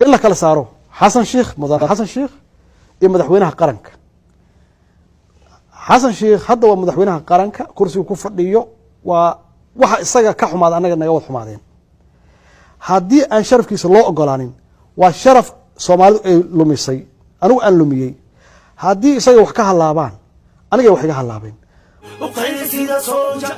In la kala saaro Xasan Sheikh, mudane Xasan Sheikh iyo madaxweynaha qaranka. Xasan Sheikh hadda waa madaxweynaha qaranka, kursigu ku fadhiyo waa waxa isaga ka xumaada, annaga naga wad xumaadeen. Haddii aan sharafkiisa loo ogolaanin, waa sharaf Soomaalidu ay lumisay, anigu aan lumiyey. Haddii isaga wax ka hallaabaan, anigay wax iga hallaabeen. Sida soldier,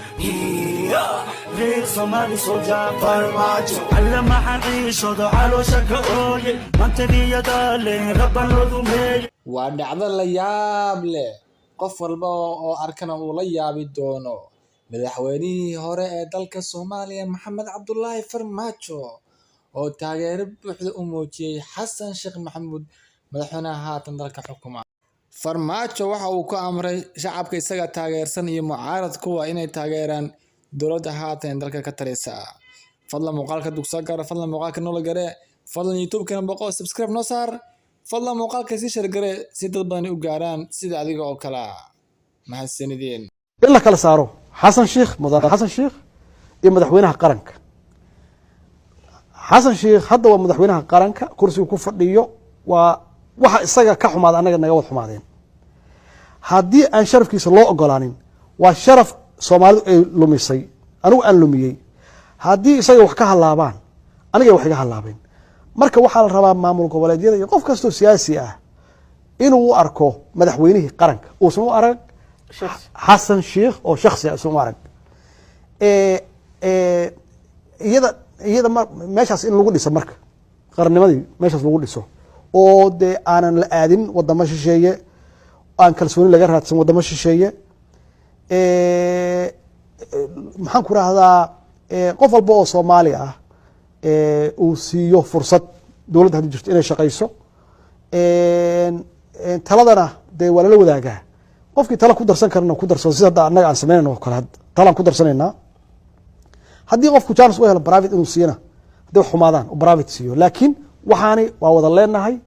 reer Somali soldier Farmaajo. Alla maxaan ciishoodo, caloosha ka ooye, mantabiyadaale rabban loo dumeeye. Waa dhacdo la yaab leh, qof walba oo arkana uu la yaabi doono. Madaxweynihii hore ee dalka Soomaaliya, Maxamed Cabdulaahi Farmaajo, oo taageero buuxda u muujiyay Xasan Sheekh Maxamuud, madaxweynaha haatan dalka xukuma. Farmaajo waxa uu ku amray shacabka isaga taageersan iyo mucaaradkuwa inay taageeraan dowladda haatan ee dalka ka talisa. Fadlan muuqaalka dugso gara, fadlan muuqaalka noola gare, fadlan YouTube-kana boqo, subscribe noo saar, fadlan muuqaalka sii share gare si dad badan u gaaraan sida adiga oo kale. Mahadsanideen. In la kala saaro Xasan Sheikh, mudane Xasan Sheikh iyo madaxweynaha qaranka. Xasan Sheikh hadda waa madaxweynaha qaranka, kursigu ku fadhiyo waa waxa isaga ka xumaada, annaga naga wad xumaadeen. Haddii aan sharafkiisa loo ogolaanin, waa sharaf Soomaalidu ay lumisay, anigu aan lumiyey. Haddii isaga wax ka hallaabaan, anigay wax iga hallaabeen. Marka waxaa la rabaa maamul goboleedyada iyo qof kastoo siyaasi ah inuu u arko madaxweynihii qaranka, uusan u arag Xasan Sheikh oo shaksi ah, usan u arag. Iyada meeshaas in lagu dhiso, marka qarannimadii meeshaas lagu dhiso, oo dee aanan la aadin wadamo shisheeye, aan kalsooni laga raadsan wadamo shisheeye. Maxaan ku rahdaa, qof walba oo Soomaali ah uu siiyo fursad dowladda haddi jirto inay shaqayso. Taladana dee waa lala wadaagaa, qofkii tala ku darsan karana ku darsado, sida hadda annaga aan samaynayno oo kale. Hadda talaan ku darsanaynaa. Haddii qofku chance u helo private inuu siiyana, hadday wax xumaadaan, u private siiyo, laakiin waxaani waa wada leenahay.